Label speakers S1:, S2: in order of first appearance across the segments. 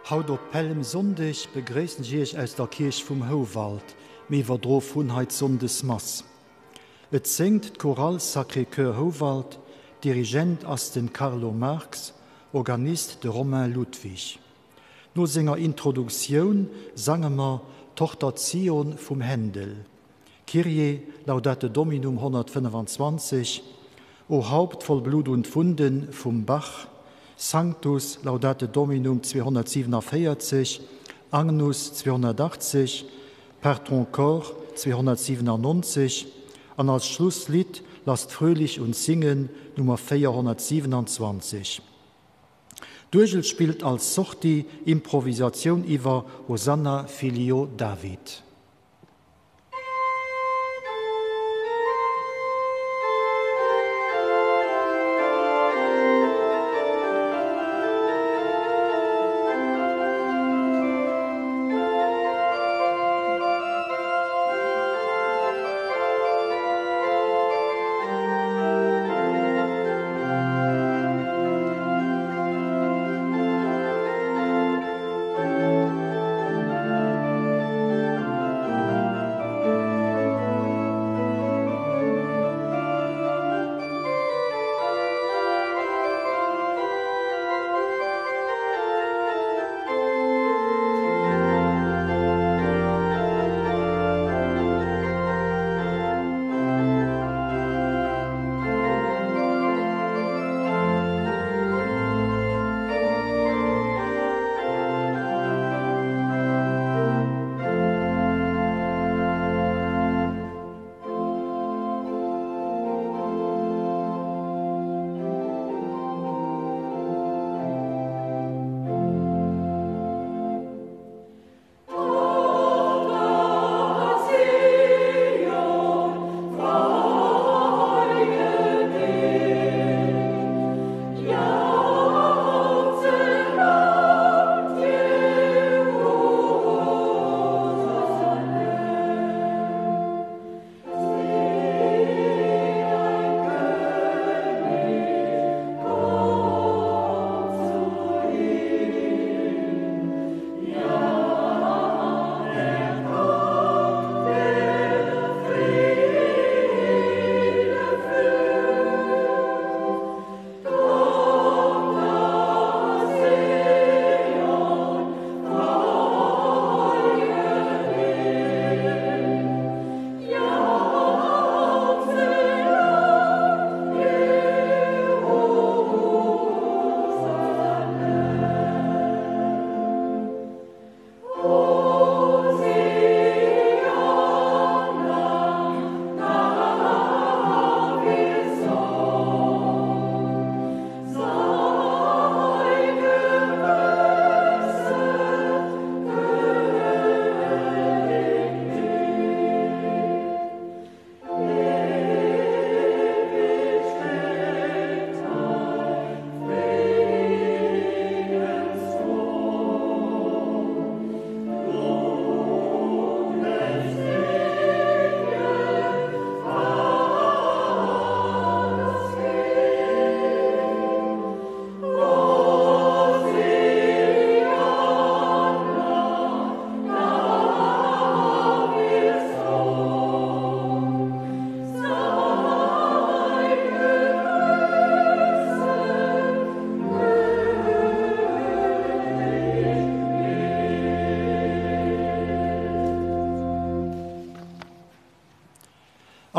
S1: Haut op Pällemsonndeg begréissen ech Iech aus der Kierch vum Houwald. Mir iwwerdroe vun hei d'Sonndesmass. Et séngt d'Chorale Sacré-Cœur Houwald, Dirigent ass den Carlo Marx, Organist de Romain Ludwig. No senger Introduktioun sange mer Tochter Zion vum Händel. Kyrie, Laudate Dominum 125, O Haupt voll Blut und Wunden vum Bach, Sanctus, Laudate Dominum 247, Agnus 280, Par ton corps 297 an als Schlusslidd Lasst fröhlich uns singen Nummer 427. D'Uergel spillt als Sortie Improvisatioun iwwer Hosanna filio David.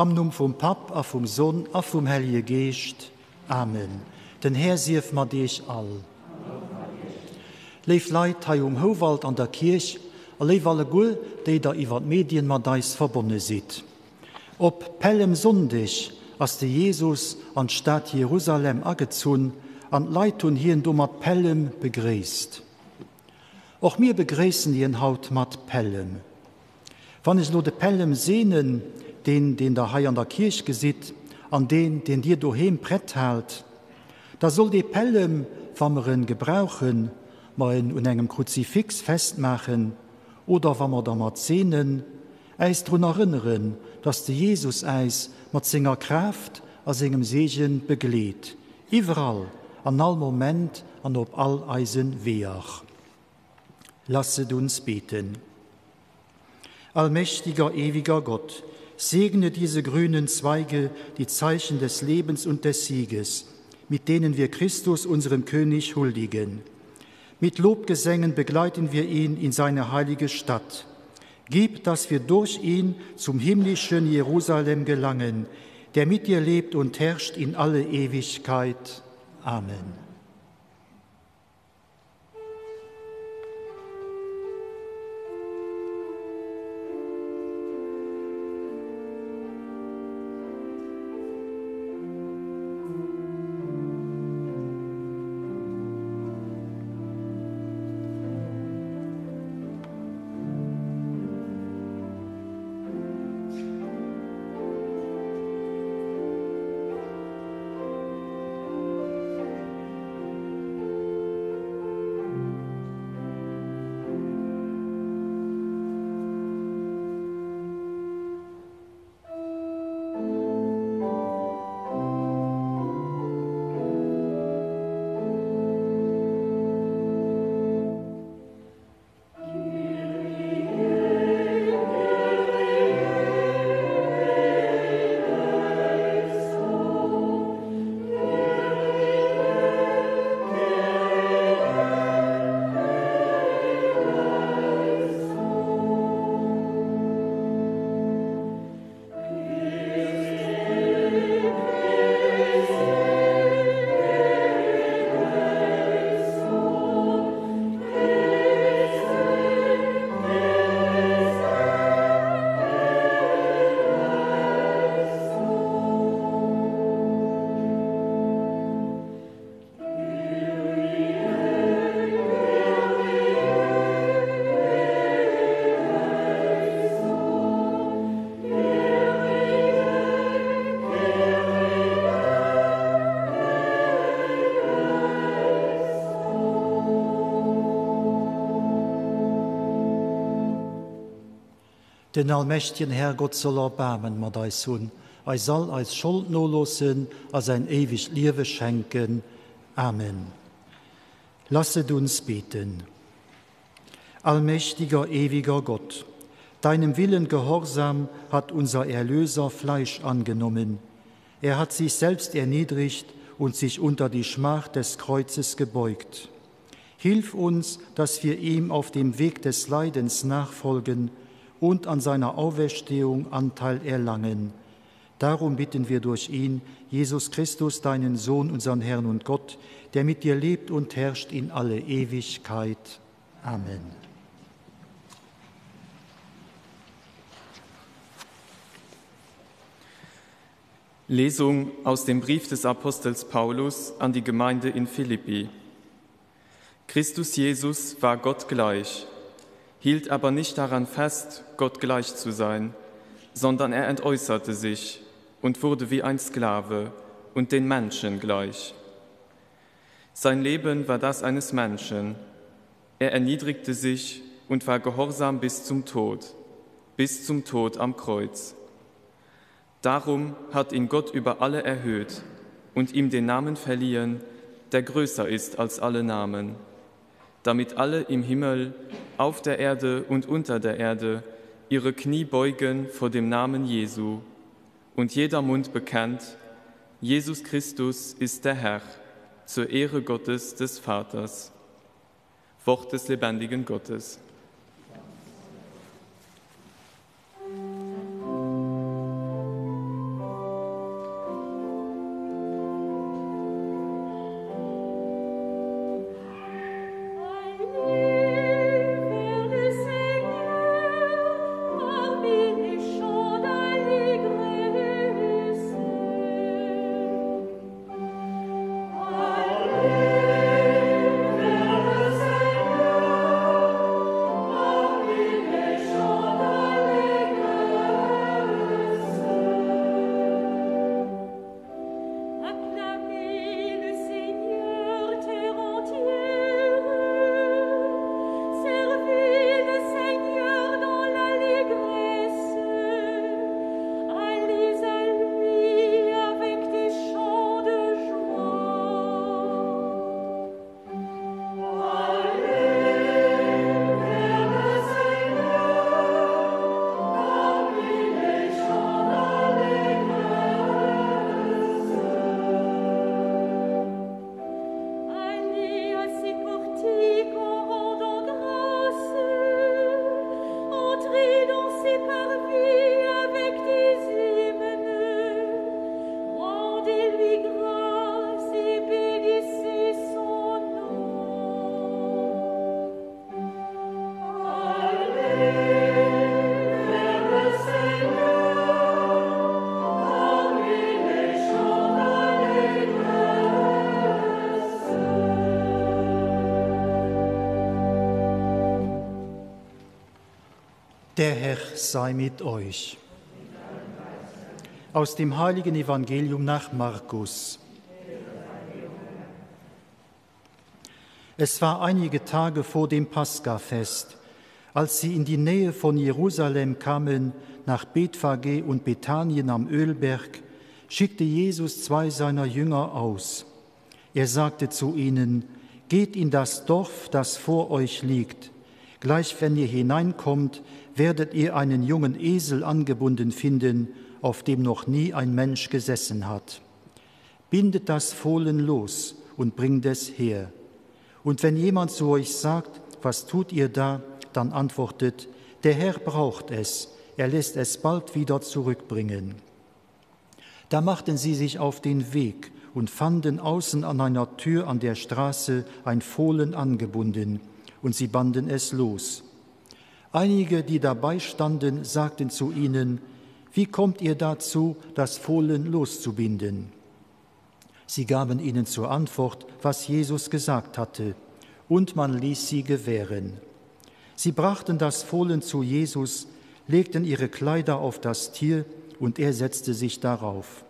S1: Am Numm vum Papp a vum Sonn a vum Hellege Geescht. Amen. Den Här sief mat iech all. Léif Leit hei um Houwald an der Kierch a léif alleguer, déi der iwwer d'Medien mat eis verbonne sidd. Op Pällemsonndeg ass de Jesus an d'Stad Jerusalem agezunn an d'Leit hunn hien do mat Pällem begréisst. Och mir begréissen hien haut mat Pällem. Wann ech elo de Pällem seenen, deen, deen der hei an der Kierch gesitt, an deen, deen dir doheem prett haalt, da soll dee Pällem, wa mer en gebrauchen, mer en un engem Kruzifix festmaachen oder wa mer dermat seenen, äis drun erënneren, dass de Jesus äis mat senger Kraaft a sengem Seegen begleet, iwwerall, an all Moment an op all eise Weeër. Lasset uns beten. Allmächtiger, ewiger Gott, segne diese grünen Zweige, die Zeichen des Lebens und des Sieges, mit denen wir Christus, unserem König, huldigen. Mit Lobgesängen begleiten wir ihn in seine heilige Stadt. Gib, dass wir durch ihn zum himmlischen Jerusalem gelangen, der mit dir lebt und herrscht in alle Ewigkeit. Amen. Den allmächtegen Herrgott soll Erbaarmen mat eis hunn, eis all eis Schold noloossen a säin éiwegt Liewe schenken. Amen. Lasset uns beten. Allmächtiger, ewiger Gott, deinem Willen gehorsam hat unser Erlöser Fleisch angenommen. Er hat sich selbst erniedrigt und sich unter die Schmach des Kreuzes gebeugt. Hilf uns, dass wir ihm auf dem Weg des Leidens nachfolgen und an seiner Auferstehung Anteil erlangen. Darum bitten wir durch ihn, Jesus Christus, deinen Sohn, unseren Herrn und Gott, der mit dir lebt und herrscht in alle Ewigkeit. Amen.
S2: Lesung aus dem Brief des Apostels Paulus an die Gemeinde in Philippi. Christus Jesus war Gott gleich, hielt aber nicht daran fest, Gott gleich zu sein, sondern er entäußerte sich und wurde wie ein Sklave und den Menschen gleich. Sein Leben war das eines Menschen. Er erniedrigte sich und war gehorsam bis zum Tod, bis zum Tod am Kreuz. Darum hat ihn Gott über alle erhöht und ihm den Namen verliehen, der größer ist als alle Namen, damit alle im Himmel, auf der Erde und unter der Erde ihre Knie beugen vor dem Namen Jesu und jeder Mund bekennt, Jesus Christus ist der Herr, zur Ehre Gottes des Vaters. Wort des lebendigen Gottes.
S1: Der Herr sei mit euch. Aus dem heiligen Evangelium nach Markus. Es war einige Tage vor dem Paschafest, als sie in die Nähe von Jerusalem kamen, nach Bethphage und Bethanien am Ölberg, schickte Jesus zwei seiner Jünger aus. Er sagte zu ihnen: Geht in das Dorf, das vor euch liegt. Gleich wenn ihr hineinkommt, werdet ihr einen jungen Esel angebunden finden, auf dem noch nie ein Mensch gesessen hat. Bindet das Fohlen los und bringt es her. Und wenn jemand zu euch sagt, was tut ihr da, dann antwortet, der Herr braucht es, er lässt es bald wieder zurückbringen. Da machten sie sich auf den Weg und fanden außen an einer Tür an der Straße ein Fohlen angebunden, und sie banden es los. Einige, die dabei standen, sagten zu ihnen: Wie kommt ihr dazu, das Fohlen loszubinden? Sie gaben ihnen zur Antwort, was Jesus gesagt hatte, und man ließ sie gewähren. Sie brachten das Fohlen zu Jesus, legten ihre Kleider auf das Tier, und er setzte sich darauf.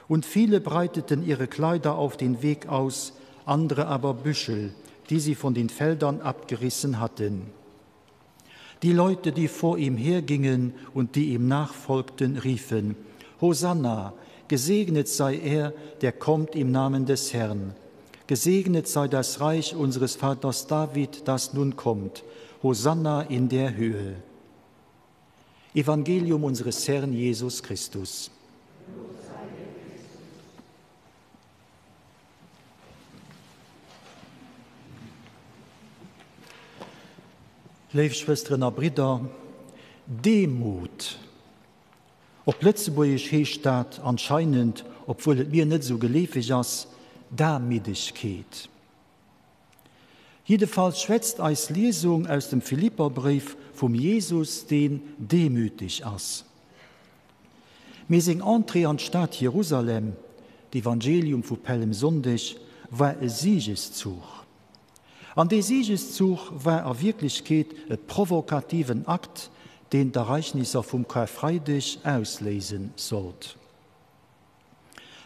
S1: Und viele breiteten ihre Kleider auf den Weg aus, andere aber Büschel, die sie von den Feldern abgerissen hatten. Die Leute, die vor ihm hergingen und die ihm nachfolgten, riefen: Hosanna, gesegnet sei er, der kommt im Namen des Herrn. Gesegnet sei das Reich unseres Vaters David, das nun kommt. Hosanna in der Höhe. Evangelium unseres Herrn Jesus Christus. Léif Schwësteren a Bridder, Demut, op Lëtzebuergesch heescht dat anscheinend, obwuel et mir net esou geleefeg ass, Damiddegkeet. Jiddefalls schwätzt eis Liesung aus dem Philipperbréif vum Jesus, deen demütig ass. Mee seng Entrée an d'Stad Jerusalem, d'Evangelium vu Pällemsonndeg, war e Siegeszuch. An dee Siegeszuch war a Wierklechkeet e provokativen Akt, deen d'Ereignisser vum Karfreideg ausléise sollt.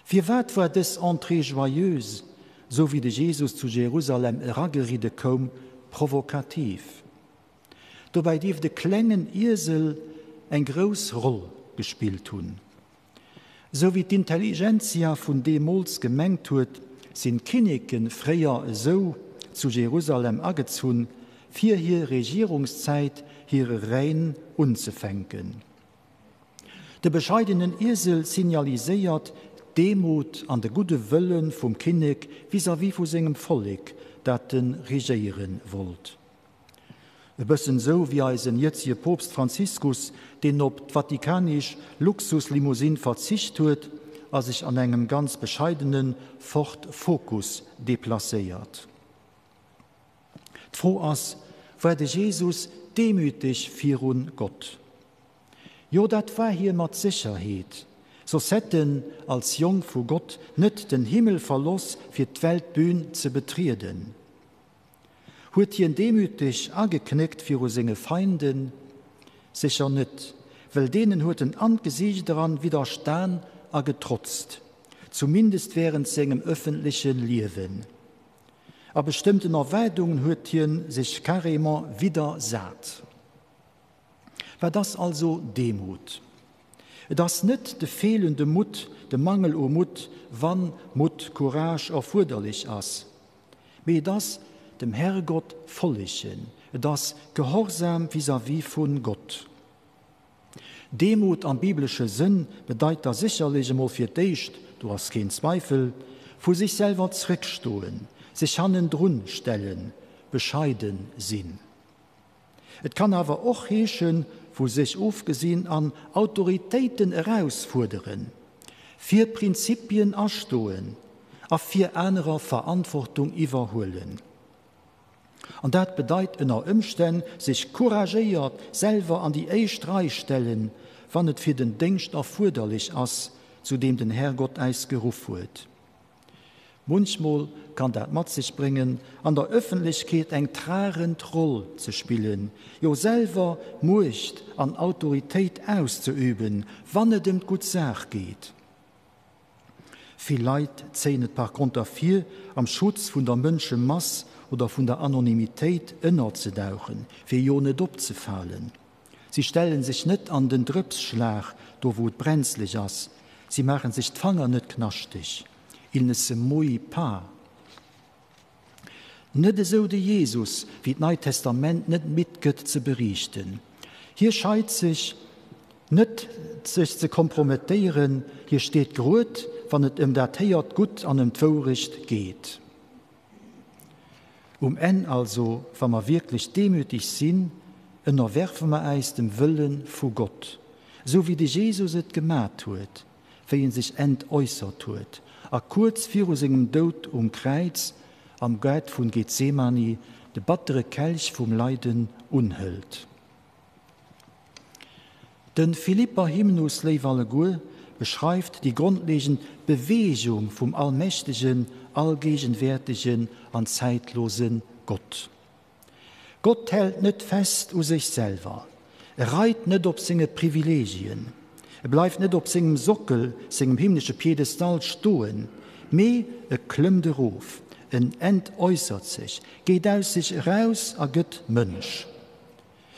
S1: Firwat war dës Entrée joyeuse, sou wéi de Jesus zu Jerusalem erageridde koum, provokativ? Dobäi dierft e klengen Iesel eng grouss Roll gespillt hunn. Sou wéi d'Intelligentsia vun deemools gemengt huet, sinn d'Kinneke fréier esou zu Jerusalem agezunn, fir hir Regierungszäit, hire Règne unzefänken. De bescheidenen Iesel signaliséiert d'Demut an de gudde Wëlle vum Kinnek vis-à-vis vu sengem Vollek, dat e regéiere wollt. E bëssen esou wéi eisen jëtzege Poopst Franziskus, deen op d'vatikanesch Luxuslimousine verzicht huet a sech an engem ganz bescheidene Ford Focus deplacéiert. D'Fro ass, War de Jesus demüteg virun Gott? Jo, dat war hie mat Sécherheet, soss hätt en als Jong vu Gott net den Himmel verloss fir d'Weltbün ze betrieden. Huet hien demüteg ageknéckt viru senge Feinden? Sécher net, well deenen huet en an d'Gesiicht eran widderstan a getrotzt, zumindest wärend sengem ëffentleche Liewen. A bestëmmten Erwaardungen huet hien sech carrément widdersat. Wat ass also Demut? Et ass net de feelende Mutt, de Mangel u Mutt, wann Mutt, Courage, erfuerderlech ass, mee et ass dem Herrgott follegen, et ass Gehorsam vis-à-vis vu Gott. Demut am biblesche Sënn bedeit da sécherlech emol fir d'éischt, do ass keen Zweifel, vu sech selwer zréckstoen, sech hannendrun stellen, bescheiden sinn. Et kann awer och heeschen, vu sech ofgesinn an Autoritéiten erausfuerderen, fir Prinzipien astoen a fir anerer Verantwortung iwwerhuelen. An dat bedeit ënner Ëmstänn, sech couragéiert selwer an déi éischt Rei stellen, wann et fir den Déngscht erfuerderlech ass, zu deem den Herrgott äis geruff huet. Munchmol kann dat mat sech bréngen, an der Ëffentlechkeet eng tragend Roll ze spillen, jo selwer Muecht an Autoritéit auszeüben, wann et ëm d'gutt Saach geet. Vill Leit zéien et par konter vir, am Schutz vun der Mënschemass oder vun der Anonymitéit ënnerzedauchen, fir jo net opzefalen. Si stellen sech net an den Drëpsschlag, do wou et brenzleg ass. Si maachen sech d'Fanger net knaschteg. Ils ne se mouillent pas. Net esou de Jesus, wéi d'Neit Testament net midd gëtt ze beriichten. Hie scheit sech net sech ze kompromettéieren, hie steet grued, wann et ëm dat héiert Gutt an ëm d'Wourecht geet. Um Enn also, wa mer wierklech demütig sinn, ënnerwerfe mer äis dem Wëlle vu Gott, esou wéi de Jesus et gemat huet. wéi en sech entäussert huet a kuerz viru sengem Doud um Kräiz am Gaart vun Gethsemane de battere Kelch vum Leiden unhëlt. De Philipper Hymnus, léif alleguer, beschreift déi grondlegend Beweegung vum allmächtegen, allgegenwäertegen an zäitlose Gott. Gott hält net fest u sech selwer. E reit net op senge Privilegien. E bleift net op sengem Sockel, sengem himmlesche Piedestal stoen, mee e klëmmt erof, en entäussert sech, geet aus sech eraus a gëtt Mënsch.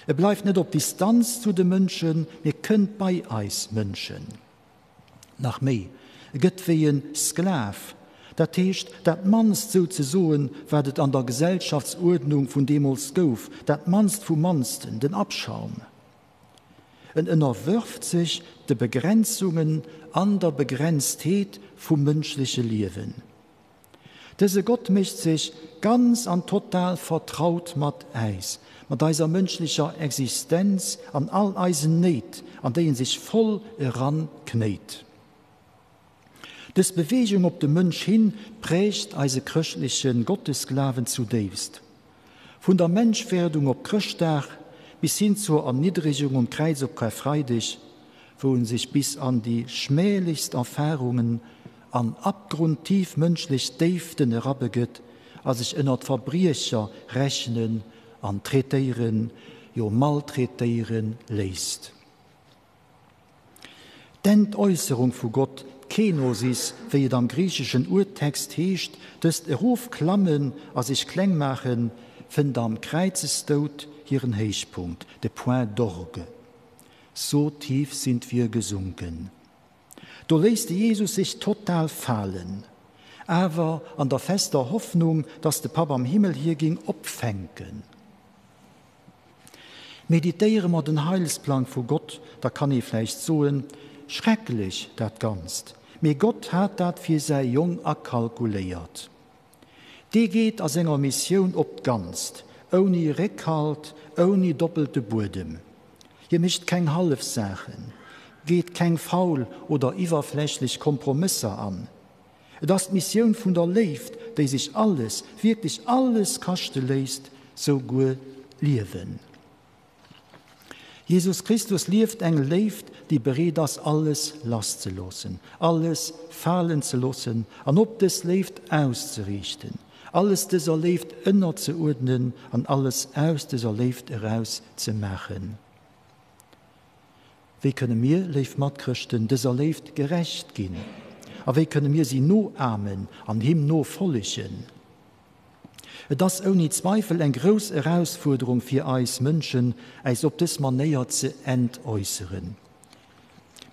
S1: E bleift net op Distanz zu de Mënschen, mee kënnt bei eis Mënschen. Nach méi, e gëtt wéi e Sklav, dat heescht dat mannst souzesoen, wat et an der Gesellschaftsuerdnung vun deemools gouf, dat mannst vum mannsten, den Abschaum. En ënnerwërft sech de Begrenzungen an der Begrenztheet vum mënschleche Liewen. Dëse Gott mécht sech ganz an total vertraut mat äis, mat eiser mënschlecher Existenz an all eisen Néit, an déi en sech voll eran knéit. Dës Beweegung op de Mënsch hin prägt eise chrëschtleche Gottesglawen zudéifst. Vun der Menschwerdung op Chrëschtdag bis hin zur Erniddregung um Kräiz op Karfreideg, wou en sech bis an déi schmählechst Erfahrungen an abgrundtief mënschlech Déiften erabegëtt a sech ënnert Verbriecher rechnen an traitéieren, jo maltraitéiere léisst. D'Entäusserung vu Gott, d'Kenosis, wéi et am griicheschen Urtext heescht, dëst Erofklammen a sech kleng maachen, fënnt am Kräizesdoud hiren Héichpunkt, de Point d'orgue. So tief sind wir gesunken. Do léisst de Jesus sech total falen, awer an der fester Hoffnung, dass de Papp am Himmel hie géing opfänken. Meditéiere mer den Heilsplang vu Gott, da kann ee vläicht soen, Schrecklech dat Ganzt, mee Gott hat dat fir säi Jong akalkuléiert. Dee geet a senger Missioun op d'Ganzt, ouni Réckhalt, ouni doppelte Buedem. Hie mécht keng hallef Saachen, geet keng faul oder iwwerflächlech Kompromësser an. Et ass d'Missioun vun der Léift, déi sech alles, wierklech alles kaschte léisst, souguer d'Liewen. Jesus Christus lieft eng Léift, déi bereet ass, alles lasszeloossen, alles falen ze loossen an op dës Léift auszeriichten, alles dëser Léift ënnerzeuerdnen an alles aus dëser Léift eraus ze maachen. Wéi kënne mir, léif Matchrëschten, dëser Léift gerecht ginn? A wéi kënne mir si noamen an him nofollegen? Et ass ouni Zweifel eng grouss Erausfuerderung fir eis Mënschen, äis op dës Manéier ze entäusseren.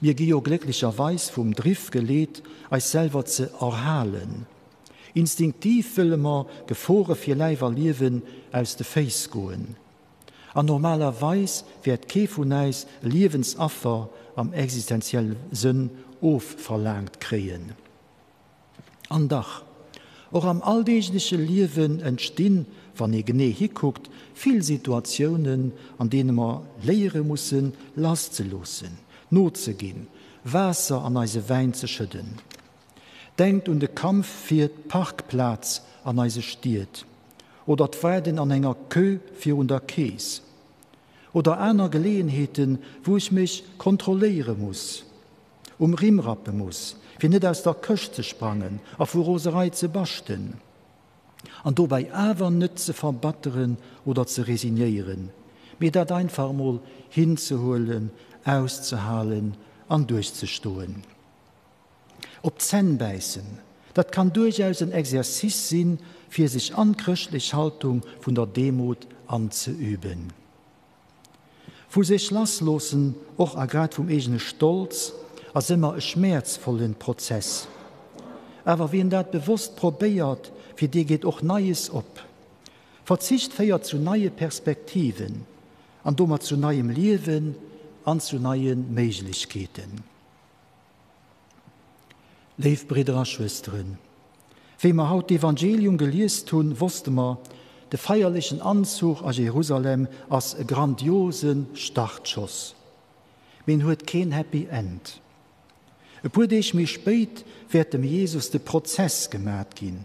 S1: Mir gi jo glécklecherweis vum Driff geleet, eis selwer ze erhalen. Instinktiv wëlle mer Gefore fir Läif a Liewen aus de Féiss goen. An normalerweis wäert kee vun äis e Liewensaffer am existenzielle Sënn ofverlaangt kréien. An dach, och am alldeegleche Liewen entstinn, wann ee genee hikuckt, vill Situatiounen, an deene mer léiere mussen, lasszeloossen, nozeginn, Waasser an eise Wäin ze schëdden. Denkt un de Kampf fir d'Parkplaz an eise Stied. Oder d'Waarden an enger Queue virun der Keess. Oder aner Geleeënheeten, wou ech mech kontrolléiere muss, um Rimm rappe muss, fir net aus der Këscht ze sprangen a vu Roserei ze baschten. An dobäi awer net ze verbatteren oder ze resignéieren, mee dat einfach emol hinzehuelen, auszehalen an duerchzestoen. Op d'Zänn bäissen, dat kann duerchaus en Exercice sinn, fir sech an d'chrëschtlech Haltung vun der Demut anzeüben. Vu sech lassloossen, och a grad vum eegene Stolz, ass ëmmer e schmäerzvollen Prozess. Awer wien dat bewosst probéiert, fir dee geet och Neies op. Verzicht féiert zu neie Perspektiven an domat zu neiem Liewen an zu neie Méiglechkeeten. Léif Bridder a Schwësteren, wéi mer haut d'Evangelium geliest hunn, wosste mer, de feierlechen Anzuch a Jerusalem ass e grandiose Startschoss, mee en huet keen Happy End. E puer Deeg méi spéit wäert dem Jesus de Prozess gemat ginn,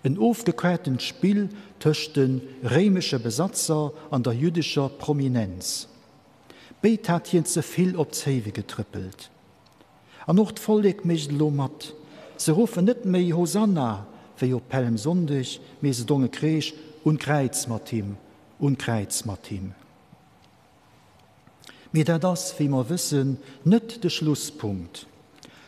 S1: en ofgequertent Spill tëscht de réimesche Besatzer an der jüddescher Prominenz. Béid hat hien ze vill op d'Zéiwe getrëppelt. An och d'Vollek mécht elo mat. Se ruffen net méi Hosanna wéi op Pälmsonndeg, mee se donge Kreesch, Un d'Kräiz mat him, un d'Kräiz mat him. Mee dat ass, wéi mer wëssen, net de Schlusspunkt.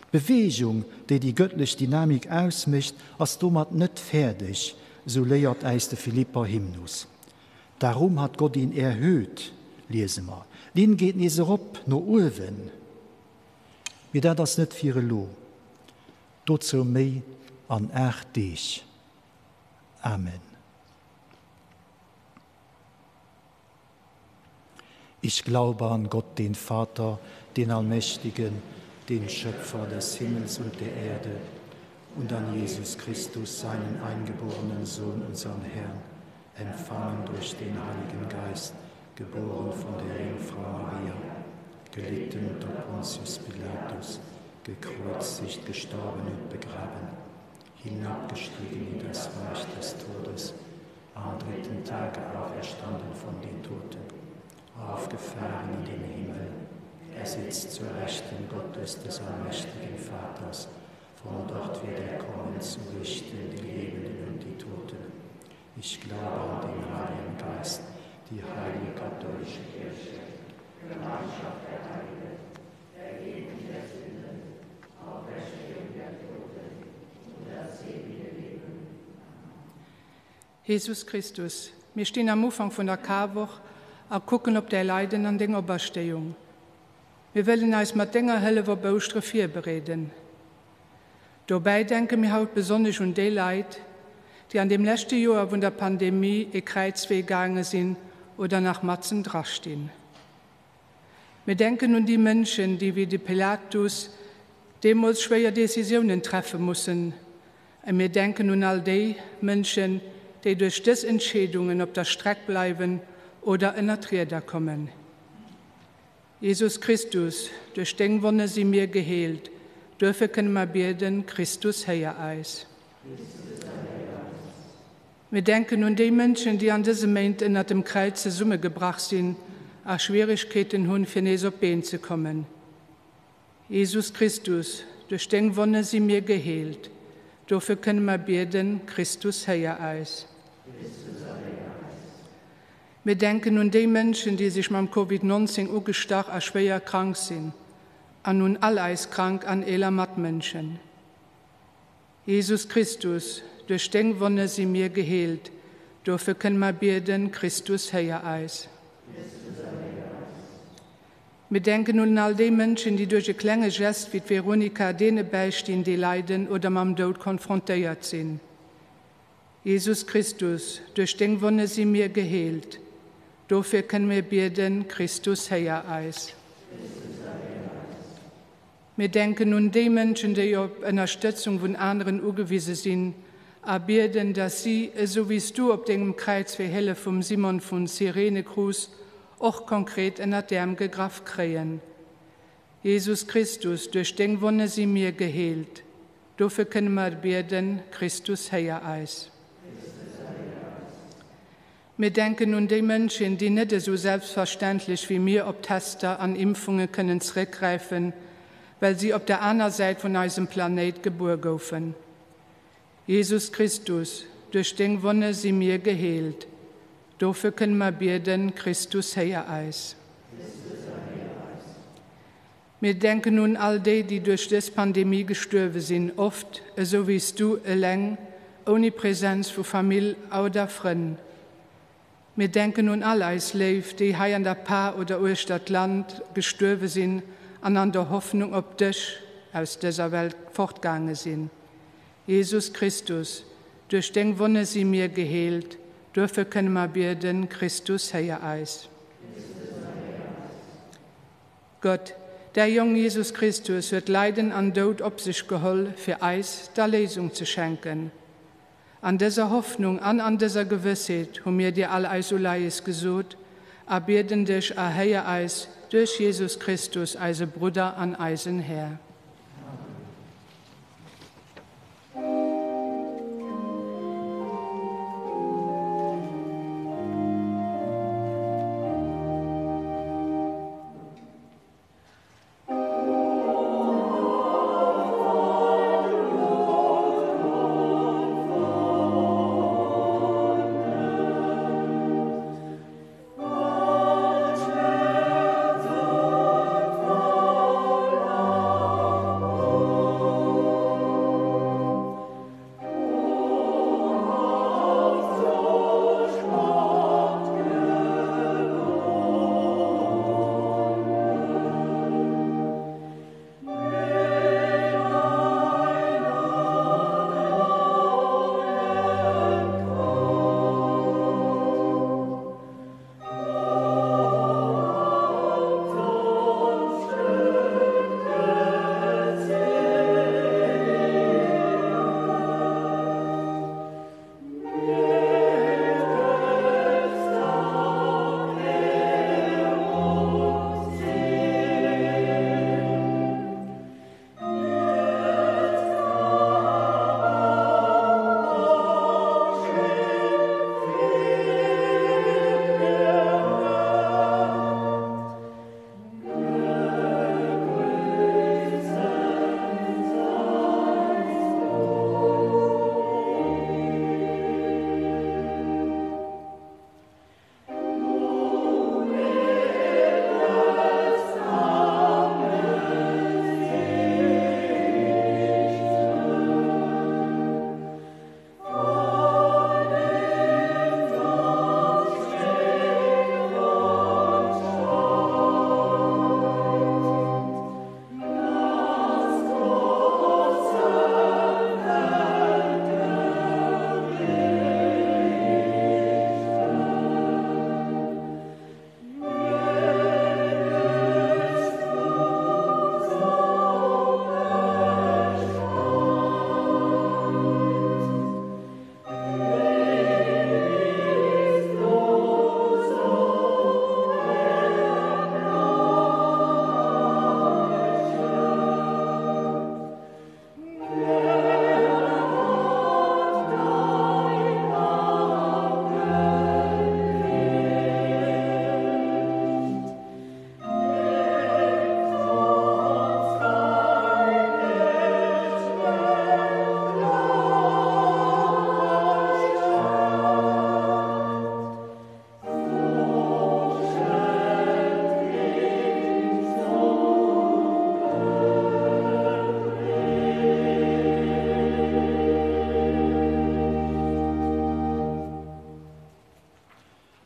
S1: D'Beweegung, déi déi gëttlech Dynamik ausmécht, ass domat net fäerdeg, esou léiert äis de Philipper Hymnus. Darum hat Gott ihn erhöht, liese mer. D'Linn geet nees erop, no uewen. Mee dat ass net fir elo. Dozou méi an 8 Deeg. Amen. Ich glaube an Gott, den Vater, den Allmächtigen, den Schöpfer des Himmels und der Erde, und an Jesus Christus, seinen eingeborenen Sohn, unseren Herrn, empfangen durch den Heiligen Geist, geboren von der Jungfrau Maria, gelitten unter Pontius Pilatus, gekreuzigt, gestorben und begraben, hinabgestiegen in das Reich des Todes, am dritten Tage auferstanden von den Toten, aufgefahren in den Himmel, er sitzt zur Rechten Gottes des allmächtigen Vaters, von dort wird er kommen zu richten die Lebenden und die Toten. Ich glaube an den Heiligen Geist, die heilige katholische Kirche,
S3: Gemeinschaft der Heiligen, Vergebung der Sünden, Auferstehung der Toten und das ewige Leben.
S4: Jesus Christus, mir stinn am Ufank vun der Karwoch a kucken op däi Leiden an deng Operstéiung. Mir wëllen eis mat denger Hëllef op Ouschtere virbereeden. Dobäi denke mir haut besonnesch un déi Leit, déi an deem leschte Joer vun der Pandemie e Kräizwee gaange sinn oder nach matzen dra stinn. Mir denken un déi Mënschen, déi wéi de Pilatus deemools schwéier Decisiounen treffe mussen. A mir denken un all déi Mënschen, déi duerch dës Entscheedungen op der Streck bleiwen oder ënner d'Rieder kommen. Jesus Christus, duerch deng Wonne si mir geheelt. Duerfir kënne mer bieden, Christus, héier eis. Mir denken un déi Mënschen, déi an dëse Méint ënnert dem Kräiz zesummegebrach sinn a Schwieregkeeten hunn, fir nees op d'Been ze kommen. Jesus Christus, duerch deng Wonne si mir geheelt. Dofir kënne mer bieden, Christus, héier eis. Mir denken un déi Mënschen, déi sech mam Covid 19 ugestach a schwéier krank sinn, an un all eis krank an eeler Matmënschen. Jesus Christus, duerch deng Wonne si mir geheelt, dofir kënne mer bieden, Christus, héier eis. Mir denken un all déi Mënschen, déi duerch e klenge Gest wéi d'Veronika deene bäistinn, déi leiden oder mam Doud konfrontéiert sinn. Jesus Christus, duerch deng Wonne si mir geheelt. Dofir kënne mir bieden, Christus, héier eis. Mir denken un déi Mënschen, déi op Ënnerstëtzung vun aneren ugewise sinn a bieden, dass si, esou wéi s du op dengem Kräiz fir Hëllef vum Simon vun Cyrene krus, och konkret ënnert d'Äerm gegraff kréien. Jesus Christus, duerch deng Wonne si mir geheelt. Dofir kënne mer bieden, Christus, héier eis. Mir denken un déi Mënschen, déi net esou selbstverständlech wéi mir op Tester an Impfunge kënnen zeréckgräifen, well si op der aner Säit vun eisem Planéit gebuer goufen. Jesus Christus, duerch deng Wonne si mir geheelt. Dofir kënne mer bieden, Christus, héier eis. Mir denken un all déi, déi duerch dës Pandemie gestuerwe sinn, oft, esou wéi s du, eleng, ouni Präsenz vu Famill oder Frënn. Mir denken un all eis Léif, déi hei an der Par oder uechter d'Land gestuerwe sinn an an der Hoffnung op dech aus dëser Welt fortgaange sinn. Jesus Christus, duerch deng Wonne si mir geheelt, duerfir kënne mer bieden, Christus, héier eis. Gott, däi Jong Jesus Christus huet Leiden an Doud op sech geholl, fir eis d'Erléisung ze schenken. An dëser Hoffnung an an dëser Gewëssheet hu mir dir all eis Uleies gesot a bieden dech, erhéier eis duerch Jesus Christus, eise Brudder an eisen Här.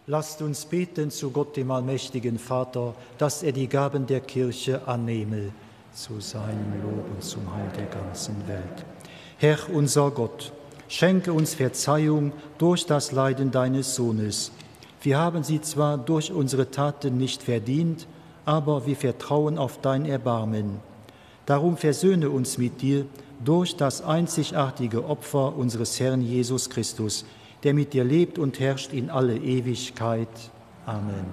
S1: Lasst uns beten zu Gott, dem allmächtigen Vater, dass er die Gaben der Kirche annehme zu seinem Lob und zum Heil der ganzen Welt. Herr unser Gott, schenke uns Verzeihung durch das Leiden deines Sohnes. Wir haben sie zwar durch unsere Taten nicht verdient, aber wir vertrauen auf dein Erbarmen. Darum versöhne uns mit dir durch das einzigartige Opfer unseres Herrn Jesus Christus, der mit dir lebt und herrscht in alle Ewigkeit. Amen.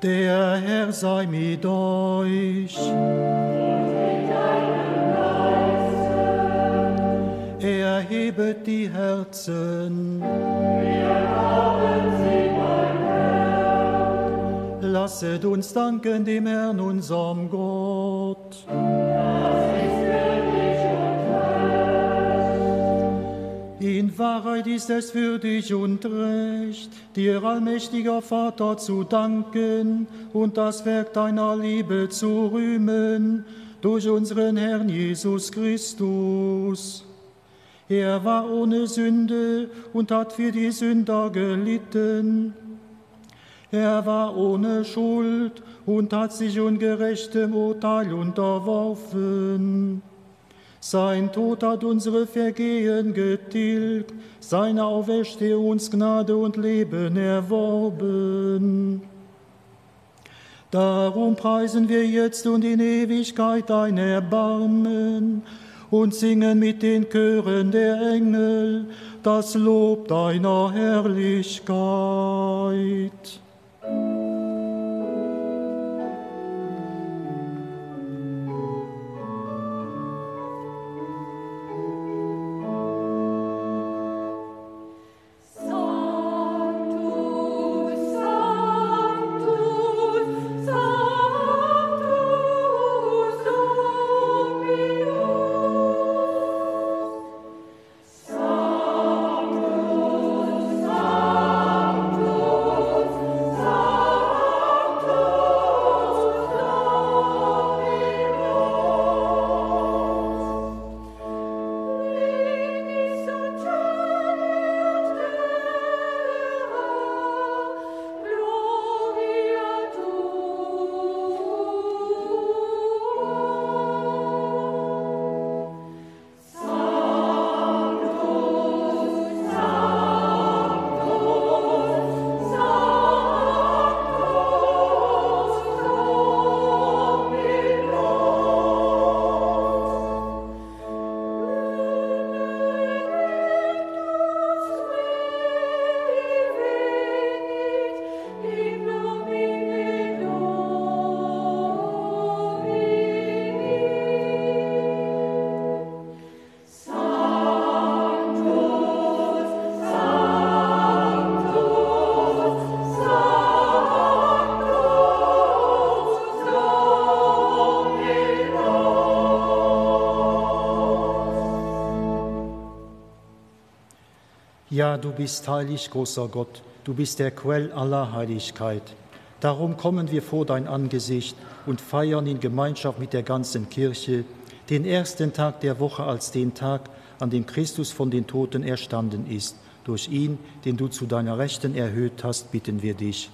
S1: Der Herr sei mit euch.
S3: Und mit deinem Geiste.
S1: Erhebet. Erhebet die Herzen.
S3: Wir haben sie beim Herrn.
S1: Lasset uns danken dem Herrn, unserem Gott.
S3: Das ist würdig und recht.
S1: In Wahrheit ist es würdig und recht, dir, allmächtiger Vater, zu danken und das Werk deiner Liebe zu rühmen durch unseren Herrn Jesus Christus. Er war ohne Sünde und hat für die Sünder gelitten. Er war ohne Schuld und hat sich ungerechtem Urteil unterworfen. Sein Tod hat unsere Vergehen getilgt, seine Auferstehung uns Gnade und Leben erworben. Darum preisen wir jetzt und in Ewigkeit dein Erbarmen und singen mit den Chören der Engel das Lob deiner Herrlichkeit. Ja, du bist heilig, großer Gott, du bist der Quell aller Heiligkeit. Darum kommen wir vor dein Angesicht und feiern in Gemeinschaft mit der ganzen Kirche den ersten Tag der Woche als den Tag, an dem Christus von den Toten erstanden ist. Durch ihn, den du zu deiner Rechten erhöht hast, bitten wir dich.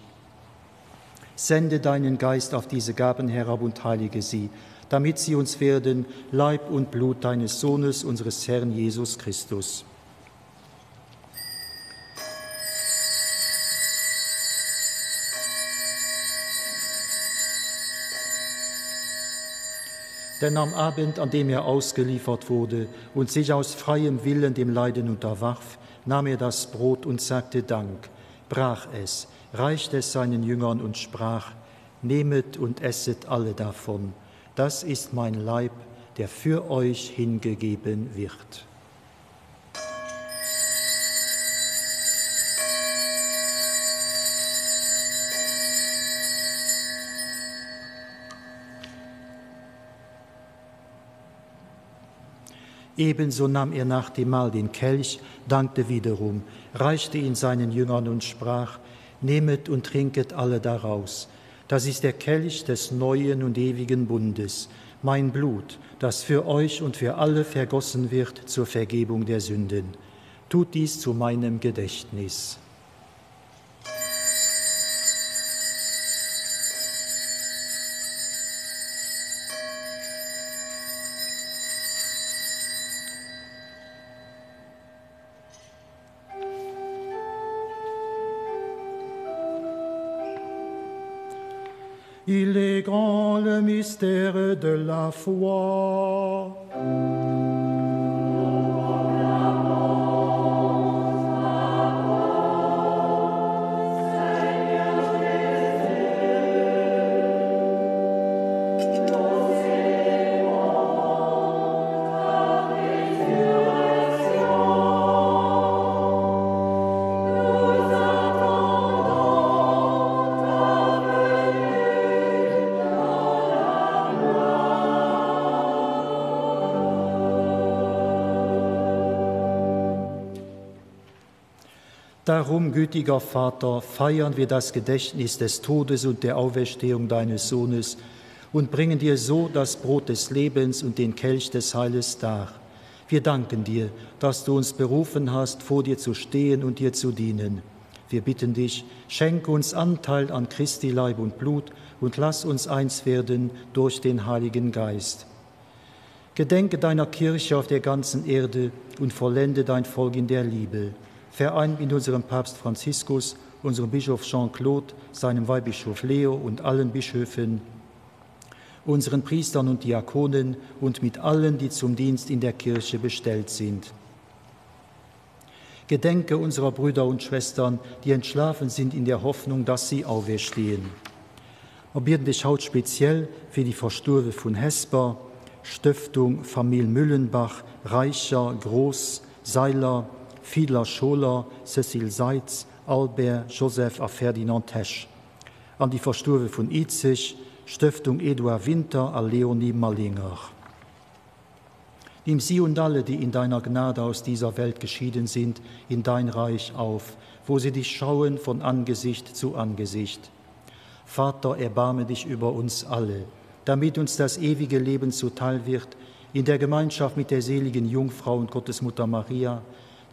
S1: Sende deinen Geist auf diese Gaben herab und heilige sie, damit sie uns werden Leib und Blut deines Sohnes, unseres Herrn Jesus Christus. Denn am Abend, an dem er ausgeliefert wurde und sich aus freiem Willen dem Leiden unterwarf, nahm er das Brot und sagte Dank, brach es, reichte es seinen Jüngern und sprach: Nehmet und esset alle davon, das ist mein Leib, der für euch hingegeben wird. Ebenso nahm er nach dem Mahl den Kelch, dankte wiederum, reichte ihn seinen Jüngern und sprach: Nehmet und trinket alle daraus. Das ist der Kelch des neuen und ewigen Bundes, mein Blut, das für euch und für alle vergossen wird zur Vergebung der Sünden. Tut dies zu meinem Gedächtnis. Il est grand le mystère de la foi. Darum, gütiger Vater, feiern wir das Gedächtnis des Todes und der Auferstehung deines Sohnes und bringen dir so das Brot des Lebens und den Kelch des Heiles dar. Wir danken dir, dass du uns berufen hast, vor dir zu stehen und dir zu dienen. Wir bitten dich, schenke uns Anteil an Christi Leib und Blut und lass uns eins werden durch den Heiligen Geist. Gedenke deiner Kirche auf der ganzen Erde und vollende dein Volk in der Liebe. Vereint mit unserem Papst Franziskus, unserem Bischof Jean-Claude, seinem Weihbischof Leo und allen Bischöfen, unseren Priestern und Diakonen und mit allen, die zum Dienst in der Kirche bestellt sind. Gedenke unserer Brüder und Schwestern, die entschlafen sind in der Hoffnung, dass sie auferstehen. Mer bieden dech haut speziell fir déi Verstuerwe vun Hesper, Stëftung Famill Müllenbach, Reicher, Gross, Seiler, Fiedler, Scholer, Cécile Seitz, Albert, Joseph a Ferdinand Tesch. An déi Verstuerwe vun Izeg, Stëftung Edouard Winter a Léonie Mallinger. Nimm sie und alle, die in deiner Gnade aus dieser Welt geschieden sind, in dein Reich auf, wo sie dich schauen von Angesicht zu Angesicht. Vater, erbarme dich über uns alle, damit uns das ewige Leben zuteil wird, in der Gemeinschaft mit der seligen Jungfrau und Gottesmutter Maria,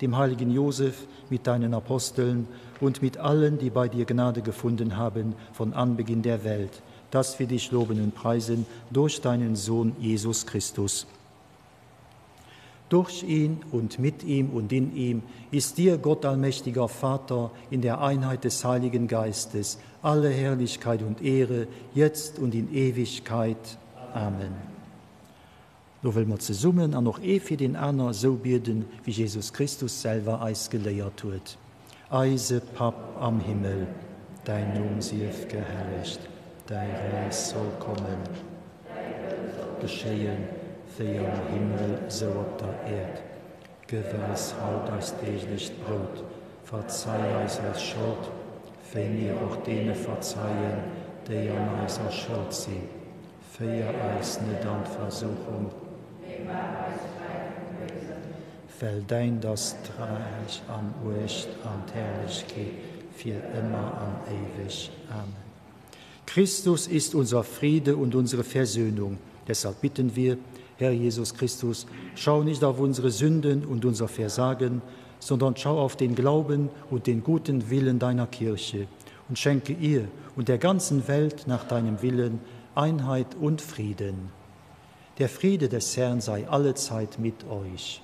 S1: dem heiligen Josef, mit deinen Aposteln und mit allen, die bei dir Gnade gefunden haben von Anbeginn der Welt, dass wir dich loben und preisen durch deinen Sohn Jesus Christus. Durch ihn und mit ihm und in ihm ist dir, Gott allmächtiger Vater, in der Einheit des Heiligen Geistes alle Herrlichkeit und Ehre, jetzt und in Ewigkeit. Amen. Lo wëlle mer zesummen an och ee fir deen aner esou bieden, wéi Jesus Christus selwer eis geléiert huet. Eise Papp am Himmel, däin Numm sief gehellegt, däi Räich soll kommen, däi Wëll soll geschéien, wéi am Himmel esou op der Äerd. Gëff eis haut eist deeglecht Brout, verzei eis eis Schold, wéi mir och deene verzeien, déi an eiser Schold sinn. Féier eis net an d'Versuchung,
S3: mee maach eis fräi vum Béisen.
S1: Well däint ass d'Räich an d'Muecht an d'Herrlechkeet fir ëmmer an éiweg. Amen. Christus ist unser Friede und unsere Versöhnung. Deshalb bitten wir, Herr Jesus Christus, schau nicht auf unsere Sünden und unser Versagen, sondern schau auf den Glauben und den guten Willen deiner Kirche und schenke ihr und der ganzen Welt nach deinem Willen Einheit und Frieden. Der Friede des Herrn sei allezeit mit euch.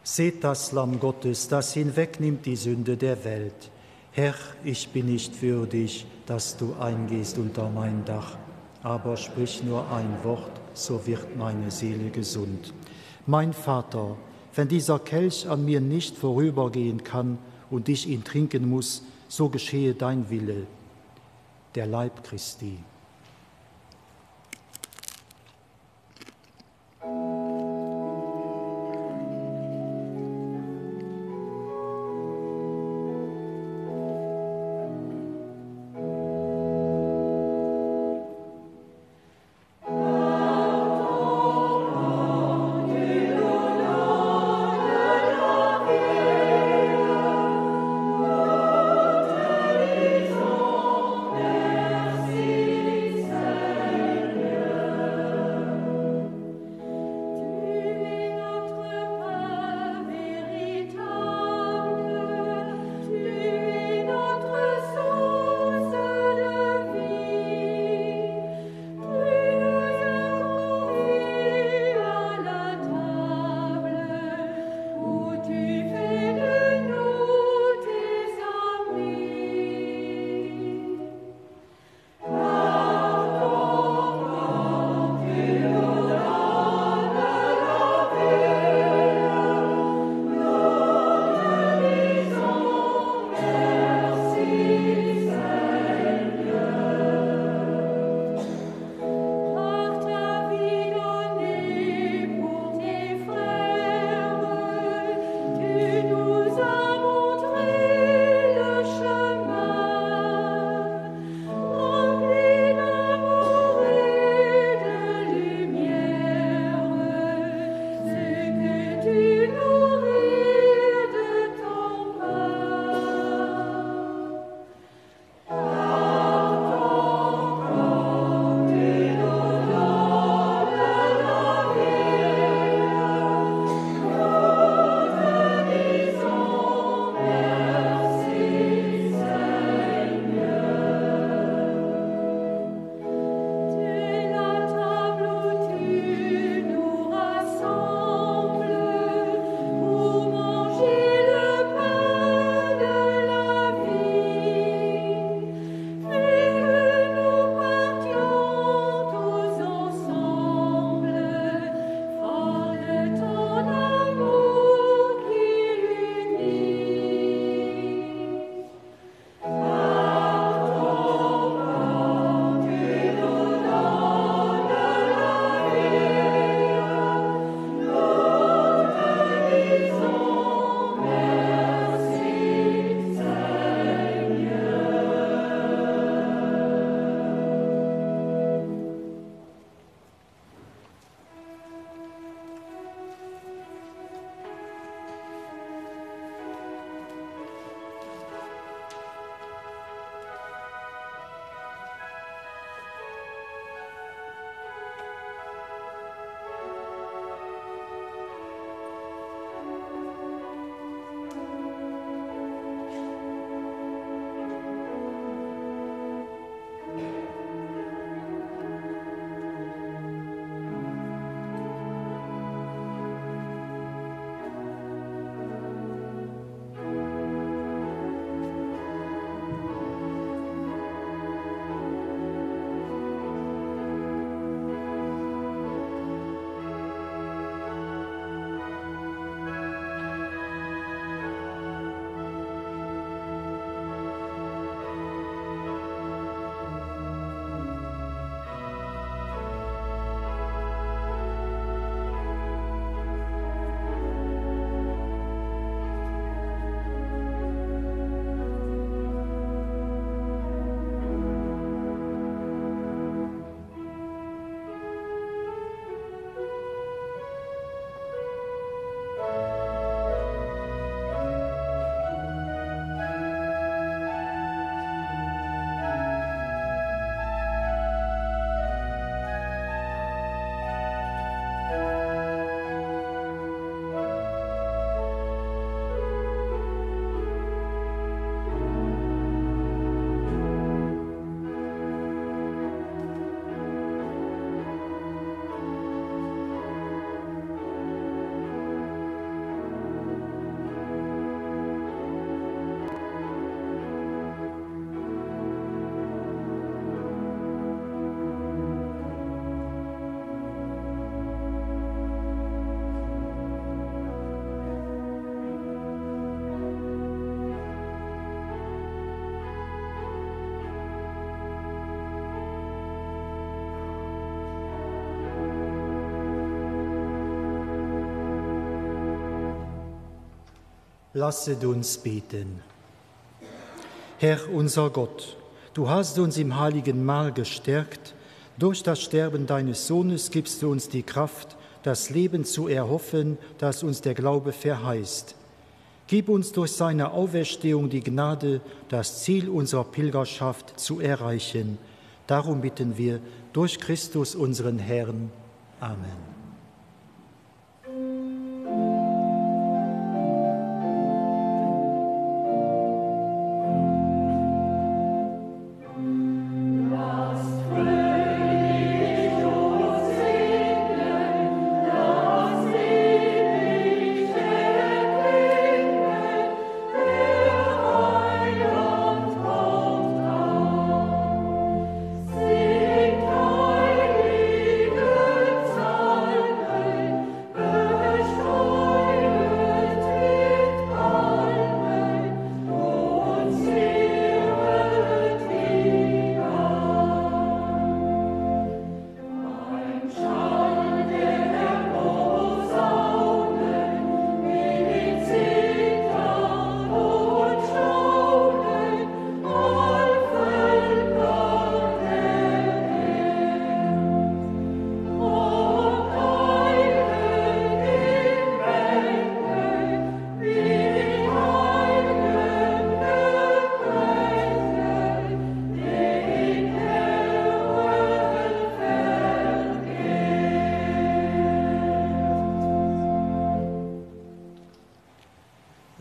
S1: Seht das Lamm Gottes, das hinwegnimmt die Sünde der Welt. Herr, ich bin nicht würdig, dass du eingehst unter mein Dach, aber sprich nur ein Wort, so wird meine Seele gesund. Mein Vater, wenn dieser Kelch an mir nicht vorübergehen kann und ich ihn trinken muss, so geschehe dein Wille, der Leib Christi. Lasset uns beten. Herr unser Gott, du hast uns im heiligen Mahl gestärkt, durch das Sterben deines Sohnes gibst du uns die Kraft, das Leben zu erhoffen, das uns der Glaube verheißt. Gib uns durch seine Auferstehung die Gnade, das Ziel unserer Pilgerschaft zu erreichen. Darum bitten wir durch Christus unseren Herrn. Amen.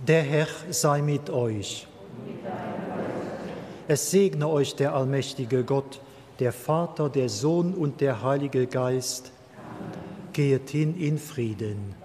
S1: Der Herr sei mit euch. Es segne euch der allmächtige Gott, der Vater, der Sohn und der Heilige Geist. Gehet hin in Frieden.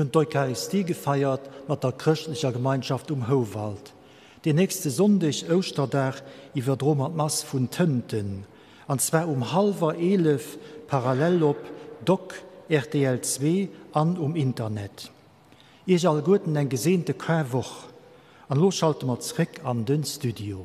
S1: Mir hunn d'Eucharistie gefeiert mat der chrëschtlecher Gemeinschaft um Houwald. Deen nächste Sonndeg, Ouschterdag, iwwerdroe mer d'Mass vun Tënten, an zwar um hallwer 11, parallel op Doc, rtl 2 an um Internet. Iech alleguerten eng geseente Karwoch an elo schalte mer zréck an den Studio.